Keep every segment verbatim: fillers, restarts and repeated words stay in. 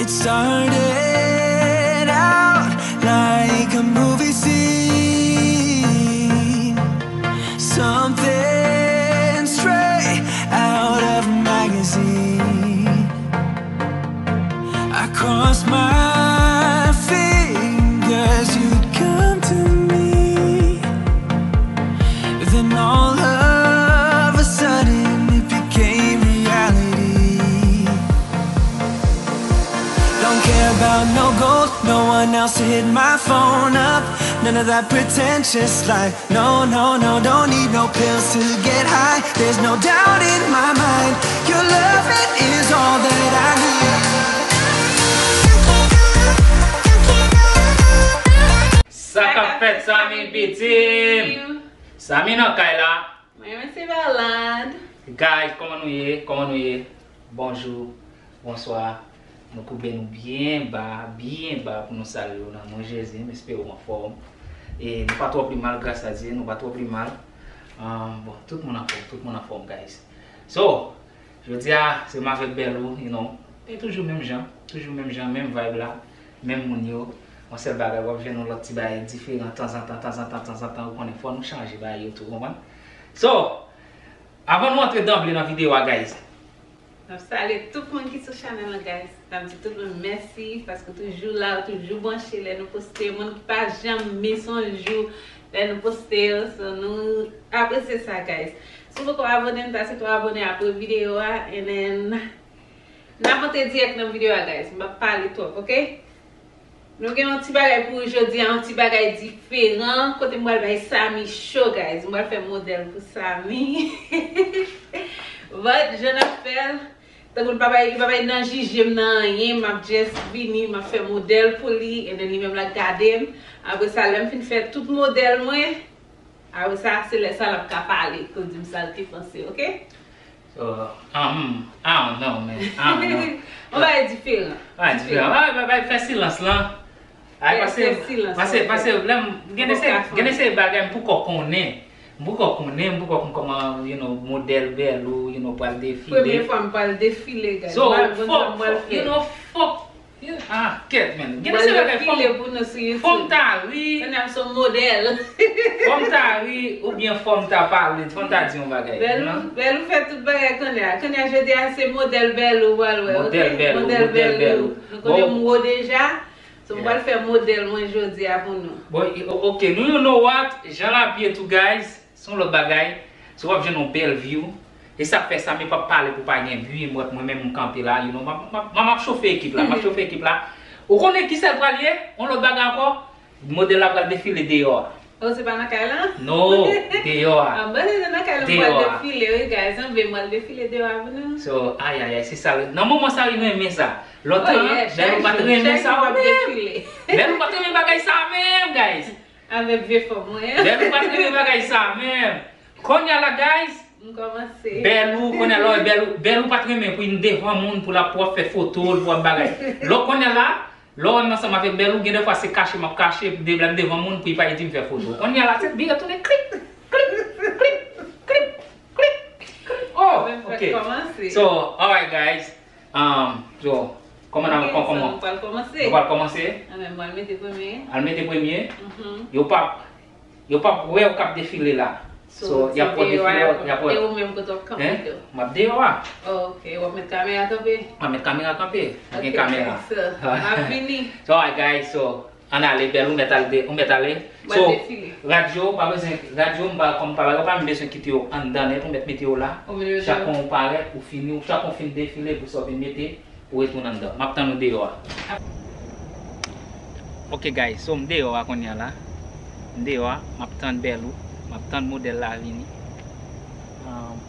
It started out like a movie scene, something straight out of a magazine. I crossed my fingers you'd come to me. Then all of a sudden it became reality. Don't care about no gold, no one else to hit my phone up. None of that pretentious life. No, no, no, don't need no pills to get high. There's no doubt in my mind. Your loving is all that I need. Sa k ap fèt, Samy pitit m? Samy nan kay la. Mwen menm se Valad. Guys, kòman nou ye? Kòman nou ye? Bonjou, bonswa. Nou koube nou byen ba, byen ba pou nou salye w nan non Jezi. M espere w anfòm. E nou pa twò pi mal, gras a Dye, nou pa twò pi mal. Ahn, bon, tout moun anfòm, tout moun anfòm, guys. So, jodi a, se m avèk Bèlou, you know. E toujou menm jan, toujou menm jan, menm vibe la, menm moun yo. Yon sèl bagay, w ap jwenn yon lòt ti bagay diferan tanzantan, tanzantan, tanzantan, ou konnen, fò nou chanje bagay yo tou, konprann? So, avan nou antre danble nan videyo a, guys. M ap salye tout moun ki sou chanèl la, guys. M ap di tout moun mèsi paske w toujou la, w toujou branche lè nou poste. Moun ki pa janm miss yon jou lè nou poste yo, so nou apresye sa, guys. Si w poko abòne, m ta swete w abòne apre videyo a, and then n ap antre dirèk nan videyo a, guys. M p ap pale twòp, oke? Nou gen yon ti bagay pou ou jodi a, yon ti bagay diferan. Kote m pral bay Samy cho, guys. M pral fè modèl pou Samy. But, jan n ap fè l, tankou l pa bay, li pa bay nan jije m nan anyen, m ap just vini, m ap fè modèl pou li, and then li menm l ap gade m. Apre sa, lè m fin fè tout modèl mwen, apre sa, se lè sa l ap ka pale, pou l di m sa l te panse, oke? So, um, I don't know, man. I don't know. Yon bagay diferan. Bagay diferan. Bagay, bagay, fè silans lan. Ay, pase, pase, pase, lè m, gen de se, gen de se bagay m poko konnen. M poko konnen, m poko konn kòman, you know, modèl Bèlou, you know, pral defile. Premye fwa m pral defile, guys. So, fòk, you know, fòk, ah, kèt, man. Gen de se bagay, fòk, fòk m ta ri. Kounye a m se yon modèl. Fòk m ta ri, oubyen fòk m ta pale, fòk m ta di yon bagay. Bèlou, Bèlou fè tout bagay kounye a. Kounye a, jodi a, se modèl Bèlou w pral wè, oke? Modèl Bèlou, modèl Bèlou. Nou konnen m wo deja. So, m pral fè modèl mwen jodi a pou nou. Bon, oke, nou, you know what? Jan l ap ye tou, guys, se yon lòt bagay. So, w ap jwenn yon bèl view. E sa k fè Samy p ap pale pou pa gen bri, m wè mwen menm m kanpe la, you know, m ap, m ap, m ap chofe ekip la, m ap chofe ekip la. Ou konnen kisa l pral ye? Yon lòt bagay ankò, modèl la pral defile deyò a. Oh, se pa nan kay la? No, deyò a. Ah, mwen se nan kay la m pral defile, wi, guys. Anben, m pral defile deyò a pou nou. So, ayayay, se sa. Nan moman sa, li renmen sa. Lòt tan, Bèlou pa t renmen sa menm. Bèlou pa t renmen bagay sa menm, guys. Avèk vye fòm mwen an. Bèlou pa t renmen bagay sa menm. Kounye a la, guys. M kòmanse. Bèlou, kounye a la, Bèlou, Bèlou pa t renmen pou l devan moun, pou l ap, pou ap fè foto l, pou ap bagay. Lò kounye a la, lò m ansanm avèk Bèlou, gen de fwa se kache m ap kache, de, lè m devan moun, pou li pa di m fè foto. Kounye a la, tèt byen tounen klik, klik, klik, klik, klik, klik. Oh, ok. So, alright, guys. Um, so, kòman n ap, kòman? Ok, so nou pral kòmanse. Nou pral kòmanse? Anben, mwen al mete premye. Al mete premye? Mhm. Yo p ap, yo p ap wè w k ap defile la. So, y ap wè w defile, y ap wè. E ou menm kote w ap kanpe tou? M ap deyò a. Oh, ok, w ap met kamera kanpe? M ap met kamera kanpe. Mwen gen kamera. Ok, so, m ap vini. So, alright, guys, so, Ann ale, Bèlou, ou mèt al de, ou mèt ale. So, radyo, pa bezwen, radyo, m pa, kòm m pa, pa menm bezwen kite yo anndan nèt, ou mèt mete yo la. Chak kon ou parèt, ou fini, chak kon fin defile, pou sa w vin mete, ou retounen anndan. M ap tann ou deyò a. Ok, guys, so m deyò a kounye a la. M deyò a, m ap tann Bèlou, m ap tann modèl la vini. Um,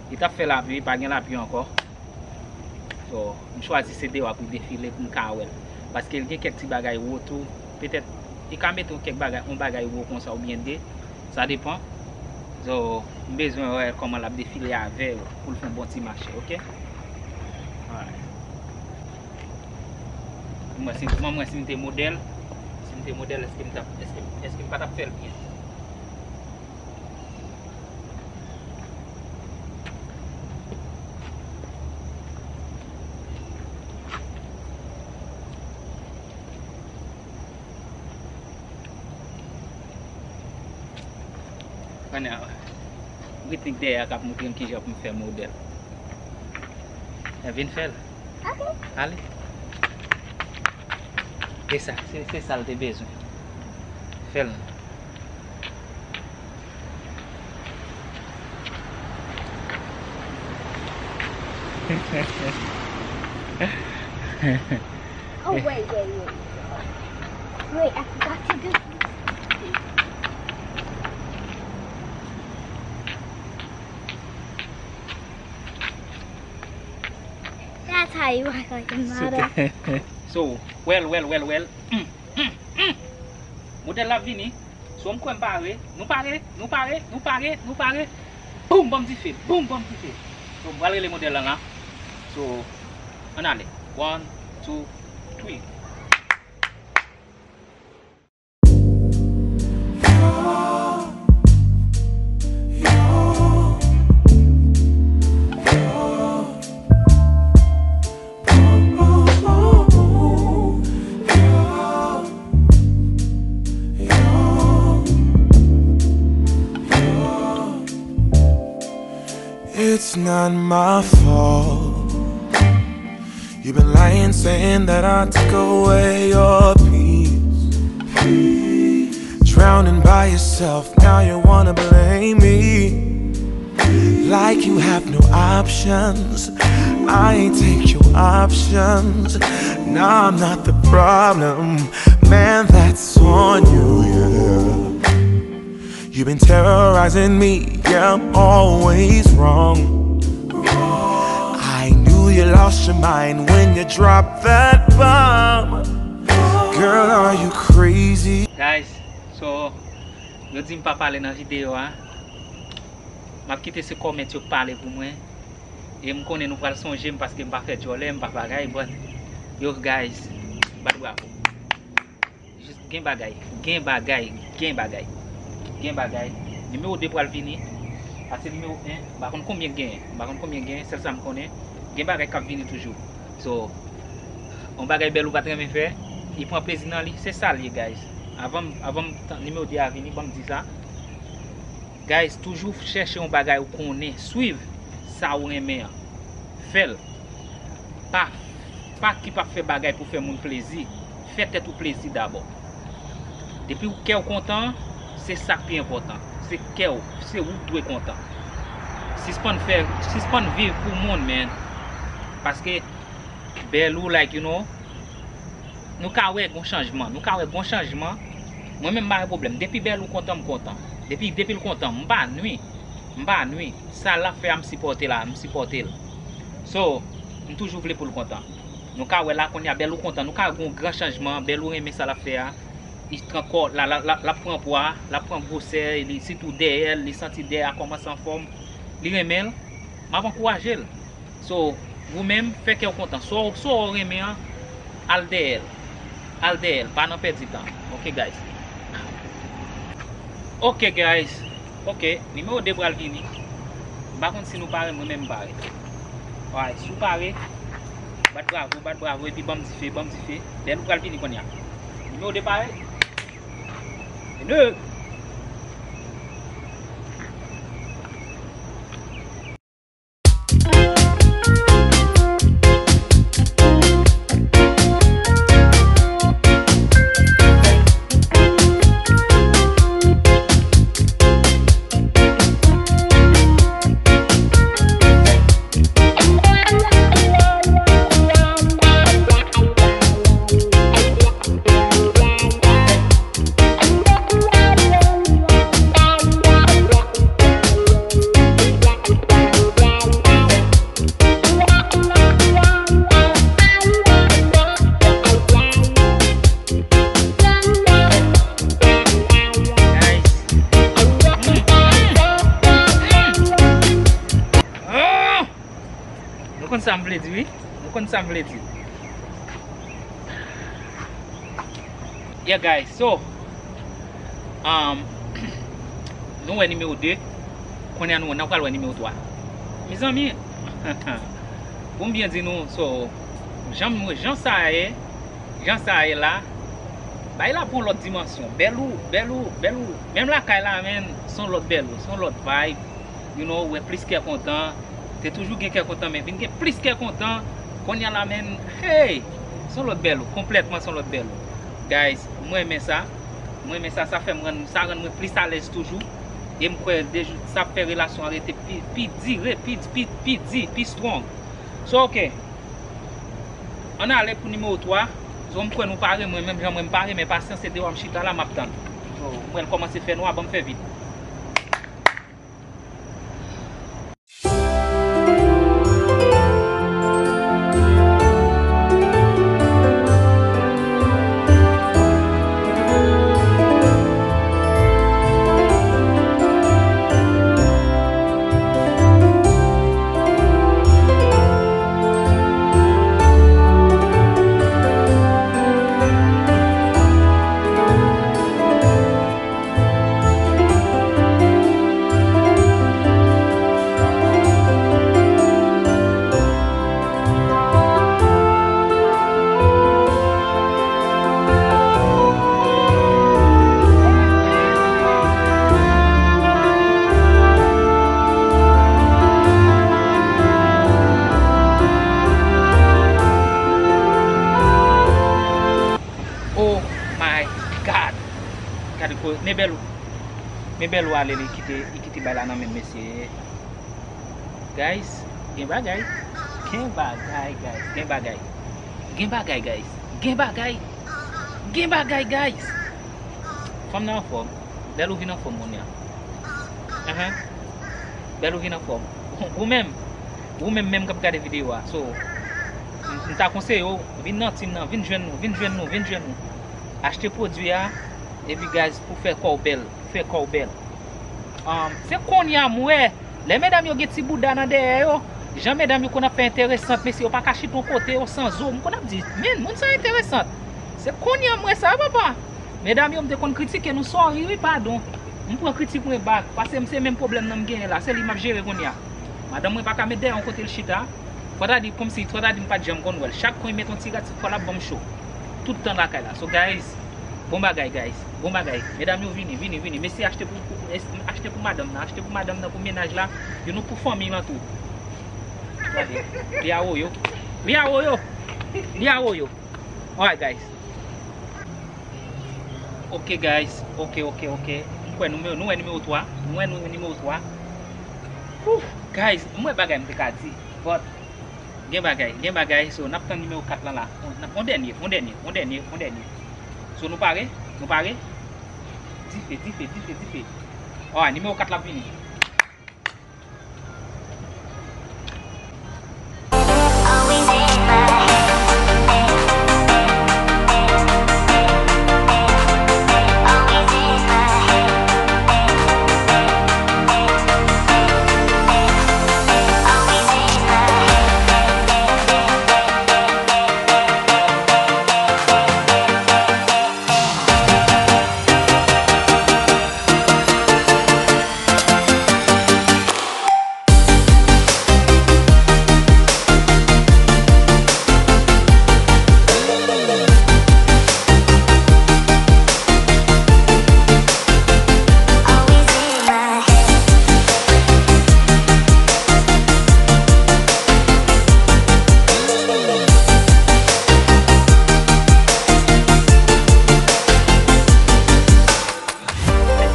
li t ap fè lapli, pa gen lapli ankò. So, m chwazi se deyò a pou l defile pou m ka wè l. Paske l gen kèk ti bagay wo tou. Petèt, li ka mete yon kèk bagay, yon bagay wo konsa oubyen de. Sa depann. So, m bezwen wè kòman l ap defile avè yo pou l fè yon bon ti mache, ok? Alright. M wè si, m wè si m te modèl. Si m te modèl, èske m t ap, èske, èske m pa t ap fè l byen? Kounye a, Britney k dèyè a k ap montre m kijan pou m fè modèl. Vin fè l. Ok. Ale. E sa, se, se sa l te bezwen. Fè l non. Oh, wait, wait, wait. Wait, I forgot to do. That's how you act like a model. So, well, well, well, well. Mm, mm, mm. Modèl la vini. So, m kwè m pare. Nou pare? Nou pare? Nou pare? Nou pare? Boum, banm dife. Boum, banm dife. So, m pral rele modèl la la. So, ann ale. One, two, three. It's not my fault. You've been lying, saying that I took away your peace. Peace. Drowning by yourself, now you wanna blame me. Like you have no options. I ain't take your options. Nah, I'm not the problem. Man, that's on you, yeah. You've been terrorizing me, yeah, I'm always wrong. I knew you lost your mind when you dropped that bomb. Girl, are you crazy? Guys, so, yo di m pa pale nan videyo a. M ap kite se kòmèt yo pale pou mwen. E m konnen nou pral sonje m paske m pa fè djòlè, m pa bagay, but, yo, guys, bat bravo. Jis gen bagay, gen bagay, gen bagay. Gen bagay. Nimewo de pral vini. Pase nimewo en, m pa konn konbyen k genyen. M pa konn konbyen k genyen, sèl sa m konnen. Gen bagay k ap vini toujou. So, yon bagay Bèlou pa t renmen fè, li pran plezi nan li. Se sa l ye, guys. Avan, avan nimewo de a vini, ban m di sa. Guys, toujou chèche yon bagay ou konnen. Swiv sa ou renmen an. Fè l. Pa, pa kip ap fè bagay pou fè moun plezi. Fè tèt ou plezi dabò. Depi w kè w kontan, se sa k pi enpòtan. Se kè w, se ou k dwe kontan. Sispann fè, sispann viv pou moun, man. Paske Bèlou, like, you know, nou ka wè gon chanjman. Nou ka wè gon chanjman. Mwen menm m pa gen pwoblèm. Depi Bèlou kontan, m kontan. Depi, depi l kontan, m pa nwi. M pa nwi. Sa l ap fè a, m sipòte l, m sipòte l. So, m toujou vle pou l kontan. Nou ka wè la kounye a, Bèlou kontan. Nou ka wè gon gran chanjman. Bèlou renmen sa l ap fè a. Li pran kò, la, la, la, l ap pran pwa, l ap pran gwosè, li, sitou dèyè l, li santi dèyè a kòmanse anfòm. Li renmen l. M ap ankouraje l. So, ou menm, fè kè w kontan. Sa w, sa w renmen an, al dèyè l. Al dèyè l, pa nan pèdi tan. Ok, guys. Ok, guys. Ok, nimewo de pral vini. M pa konn si nou pare, mwen menm m pare. Alright, si w pare, bat bravo, bat bravo, epi ban m dife, ban m dife. Bèlou pral vini kounye a. Nimewo de pare. Vini. Nou konn sa m vle di, wi. Nou konn sa m vle di. Yeah, guys, so, um, nou wè nimewo de. Kounye a nou, nou pral wè nimewo twa. Mezanmi, pou m byen di nou, so, jan, jan sa a ye, jan sa a ye la, Bagay la pran lòt dimansyon. Bèlou, Bèlou, Bèlou. Menm lakay la, menm, se yon lòt Bèlou, se yon lòt vibe. You know, ou wè plis kè kontan. Te toujou gen kè kontan, men vin gen plis kè kontan. Kounye a la, menm, hey! Se yon lòt Bèlou, konplètman se yon lòt Bèlou. Guys, mwen renmen sa. Mwen renmen sa, sa fè m rann, sa rann mwen plis alèz toujou. E m kwè de jou, sa ap fè relasyon an rete pi, pi dire, pi, pi, pi di, pi strong. So, ok. Ann ale pou nimewo twa. So, m kwè nou pare, mwen menm jan mwen m pare, men pasyans, se deyò m chita la, m ap tann. So, m pral kòmanse fè nwa, ban m fè vit. Oh my God! Gade ko, men Bèlou. Men Bèlou ale, li kite, li kite bay la nan men mesye. Guys, gen bagay. Gen bagay, guys. Gen bagay. Gen bagay, guys. Gen bagay. Gen bagay, guys. Fanm nan anfòm. Bèlou vin anfòm kounye a. Ahan. Bèlou vin anfòm. Ou menm, ou menm, menm k ap gade videyo a. So, m, m ta konseye w, vin nan team nan, vin jwenn nou, vin jwenn nou, vin jwenn nou. Achte pwodui a, epi guys, pou fè kò w bèl, pou fè kò w bèl. Um, se kounye a m wè, lè medam yo gen ti bouda nan dèyè yo, jan medam yo konn ap fè enteresant, mesye yo pa ka chita yon kote, yo san zo. M konn ap di, men, moun sa enteresant. Se kounye a m wè sa, papa. Medam yo, m te konn kritike nou, sorry, wi, padon. M pran kritik mwen back, paske m se menm pwoblèm nan m genyen la, se li m ap jere kounye a. Madanm mwen pa ka met dèyè yon kote l chita. Fò ta di kòmsi, fò ta di m pa t janm konn wè l. Chak kon li met yon ti rad, fò l ap ban m cho. Tout tan lakay la. So, guys, bon bagay, guys. Bon bagay. Medam yo, vini, vini, vini. Mesye, achte pou, pou, pou, es-, achte pou madanm nan, achte pou madanm nan, pou mennaj la. Youn pou fanmi lan tou. Gade. Li a woyo. Li a woyo. Li a woyo. Alright, guys. Ok, guys. Ok, ok, ok. M kwè nou, nou wè nimewo twa. Nou wè nou nimewo twa. Whew, guys, m wè bagay m te ka di. But, gen bagay, gen bagay. So, n ap tann nimewo kat lan la. On, on dènye, on dènye, on dènye, on dènye. So, nou pare? Nou pare? Dife, dife, dife, dife. Alright, nimewo kat la ap vini.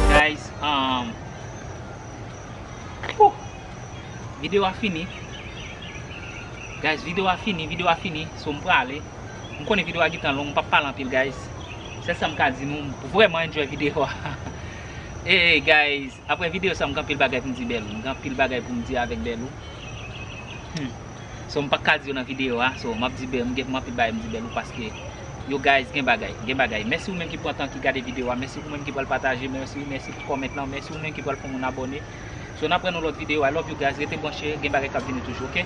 Guys, um, whew, videyo a fini. Guys, videyo a fini, videyo a fini. So, m prale. M konnen videyo a gentan long, m p ap pale anpil, guys. Sèl sa m ka di nou, m vrèman enjoy videyo a. Hey, guys, apre videyo sa, m gen anpil bagay pou m di Bèlou. M gen anpil bagay pou m di avèk Bèlou. Hmm. So, m pa ka di yo nan videyo a. So, m ap di Bèlou, m gen pou m anpil bagay m di Bèlou paske, yo, guys, gen bagay, gen bagay. Mèsi ou menm ki pran tan ki gade videyo a. Mèsi ou menm ki pral pataje. Mèsi, mèsi pou kòmèt lan. Mèsi ou menm ki pral fè moun abòne. So, n ap wè nan lòt videyo. I love you guys. Rete branche. Gen bagay k ap vini toujou, ok?